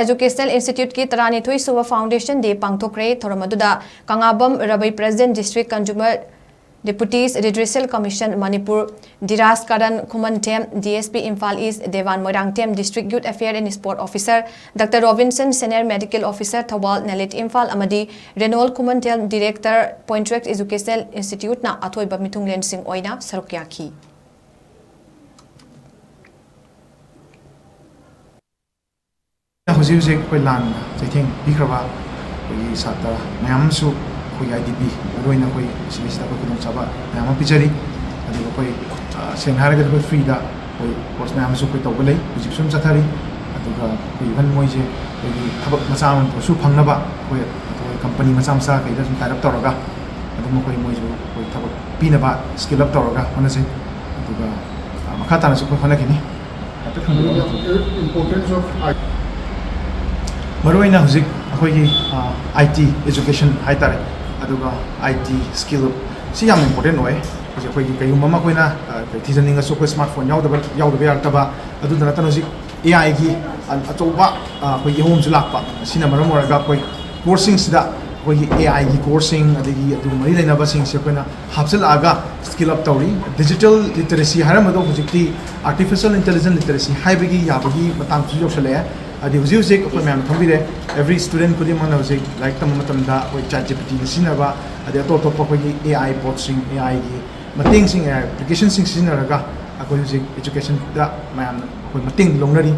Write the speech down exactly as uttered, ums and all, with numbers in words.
Educational Institute ꯀꯤ ꯇꯔꯥꯅꯤꯊꯣꯏ ꯁꯨꯕ Foundation Day ꯄꯥꯡꯊꯣꯛꯈ꯭ꯔꯦ꯫ ꯊꯧꯔꯝ ꯑꯗꯨꯗ ꯀꯪꯂꯥꯕꯝ Ravi, President, District Consumer Deputies Redressal Commission Manipur, Dhiraj Karan Khumanthem, D S P Imphal East, ꯗꯦꯋꯥꯟ Moirangthem, District Youth Affair and Sport Officer, Doctor Robinson, Senior Medical Officer Thoubal, ꯅꯂꯤꯠ Imphal, ꯑꯃꯗꯤ Reynold ꯈꯨꯃꯟꯊꯦꯝ, Director, Pointrex Educational Institute ꯅ ꯑꯊꯣꯏꯕ ꯃꯤꯊꯨꯡꯂꯦꯟꯁꯤꯡ ꯑꯣꯏꯅ ꯁꯔꯨꯛ ꯌꯥꯈꯤ꯫ ꯍꯧꯖꯤꯛ ꯍꯧꯖꯤꯛ ꯑꯩꯈꯣꯏ ꯂꯥꯟꯅ ꯆꯩꯊꯦꯡ ꯄꯤꯈ꯭ꯔꯕ ꯑꯩꯈꯣꯏꯒꯤ ꯁꯥꯇ꯭ꯔ ꯃꯌꯥꯝ ꯑꯃꯁꯨ ꯑꯩꯈꯣꯏꯒꯤ I D P ꯃꯔꯨꯑꯣꯏꯅ ꯑꯩꯈꯣꯏ ꯁꯤꯗꯩꯁꯤꯗ ꯑꯩꯈꯣꯏ ꯈꯨꯗꯣꯡꯆꯥꯕ ꯃꯌꯥꯝ ꯑꯃ ꯄꯤꯖꯔꯤ꯫ ꯑꯗꯨꯒ ꯑꯩꯈꯣꯏ, ꯑ, ꯁꯦꯡꯅ ꯍꯥꯏꯔꯒꯗꯤ ꯑꯩꯈꯣꯏ free ꯗ ꯑꯩꯈꯣꯏ course ꯃꯌꯥꯝ ꯑꯃꯁꯨ ꯑꯩꯈꯣꯏ ꯇꯧꯕ ꯂꯩ, ꯍꯧꯖꯤꯛꯁꯨ ꯑꯗꯨꯝ ꯆꯠꯊꯔꯤ꯫ ꯑꯗꯨꯒ ꯑꯩꯈꯣꯏ even ꯃꯣꯏꯁꯦ ꯑꯩꯈꯣꯏꯒꯤ ꯊꯕꯛ ꯃꯆꯥ ꯑꯃ ꯑꯣꯏꯔꯁꯨ ꯐꯪꯅꯕ ꯑꯩꯈꯣꯏ, ꯑꯩꯈꯣꯏ company ꯃꯆꯥ ꯃꯆꯥ ꯀꯩꯗ ꯁꯨꯝ tie up ꯇꯧꯔꯒ ꯑꯗꯨꯝ ꯑꯩꯈꯣꯏ ꯃꯣꯏꯁꯨ ꯑꯩꯈꯣꯏ ꯊꯕꯛ ꯄꯤꯅꯕ skill up ꯇꯧꯔꯒ ꯍꯣꯠꯅꯖꯩ꯫ ꯑꯗꯨꯒ, ꯑ, ꯃꯈꯥ ꯇꯥꯅꯁꯨ ꯑꯩꯈꯣꯏ ꯍꯣꯠꯅꯈꯤꯅꯤ꯫ Importance of I T. ꯃꯔꯨꯑꯣꯏꯅ ꯍꯧꯖꯤꯛ ꯑꯩꯈꯣꯏꯒꯤ, ꯑ, I T education ꯍꯥꯏꯇꯥꯔꯦ, ꯑꯗꯨꯒ I T skill ꯁꯤ ꯌꯥꯝꯅ important ꯑꯣꯏ꯫ ꯍꯧꯖꯤꯛ ꯑꯩꯈꯣꯏꯒꯤ ꯀꯩꯒꯨꯝꯕ ꯑꯃ ꯑꯩꯈꯣꯏꯅ, ꯑ, ꯊꯤꯖꯅꯤꯡꯉꯁꯨ ꯑꯩꯈꯣꯏ smartphone ꯌꯥꯎꯗꯕ, ꯌꯥꯎꯗꯕ ꯌꯥꯔꯛꯇꯕ, ꯑꯗꯨꯗ ꯅꯠꯇꯅ ꯍꯧꯖꯤꯛ A I ꯒꯤ ꯑ-, ꯑꯆꯧꯕ, ꯑ, ꯑꯩꯈꯣꯏꯒꯤ ꯑꯍꯣꯡꯕꯁꯨ ꯂꯥꯛꯄ, ꯁꯤꯅ ꯃꯔꯝ ꯑꯣꯏꯔꯒ ꯑꯩꯈꯣꯏ course ꯁꯤꯡꯁꯤꯗ ꯑꯩꯈꯣꯏꯒꯤ A I ꯒꯤ course ꯁꯤꯡ, ꯑꯗꯒꯤ ꯑꯗꯨꯒ ꯃꯔꯤ ꯂꯩꯅꯕꯁꯤꯡꯁꯦ ꯑꯩꯈꯣꯏꯅ ꯍꯥꯞꯆꯤꯜꯂꯛꯑꯒ skill up ꯇꯧꯔꯤ꯫ Digital literacy ꯍꯥꯏꯔꯝꯕꯗꯣ ꯍꯧꯖꯤꯛꯇꯤ artificial intelligence literacy ꯍꯥꯏꯕꯒꯤ ꯌꯥꯕꯒꯤ ꯃꯇꯥꯡꯁꯨ ꯌꯧꯁꯜꯂꯛꯑꯦ꯫ ꯍꯥꯏꯗꯤ ꯍꯧꯖꯤꯛ ꯍꯧꯖꯤꯛ ꯑꯩꯈꯣꯏ ꯃꯌꯥꯝꯅ ꯈꯪꯕꯤꯔꯦ, every student ꯈꯨꯗꯤꯡꯃꯛꯅ ꯍꯧꯖꯤꯛ ꯂꯥꯏꯔꯤꯛ ꯇꯝꯕ ꯃꯇꯝꯗ ꯑꯩꯈꯣꯏ ChatGPT ꯅ ꯁꯤꯖꯤꯟꯅꯕ, ꯑꯗꯩ ꯑꯇꯣꯞ ꯑꯇꯣꯞꯄ ꯑꯩꯈꯣꯏꯒꯤ A I ꯕꯣꯠꯁꯤꯡ, A I ꯒꯤ ꯃꯇꯦꯡꯁꯤꯡ, A I application ꯁꯤꯡ ꯁꯤꯖꯤꯟꯅꯔꯒ ꯑꯩꯈꯣꯏ ꯍꯧꯖꯤꯛ education ꯗ ꯃꯌꯥꯝꯅ ꯑꯩꯈꯣꯏ ꯃꯇꯦꯡ ꯂꯧꯅꯔꯤ꯫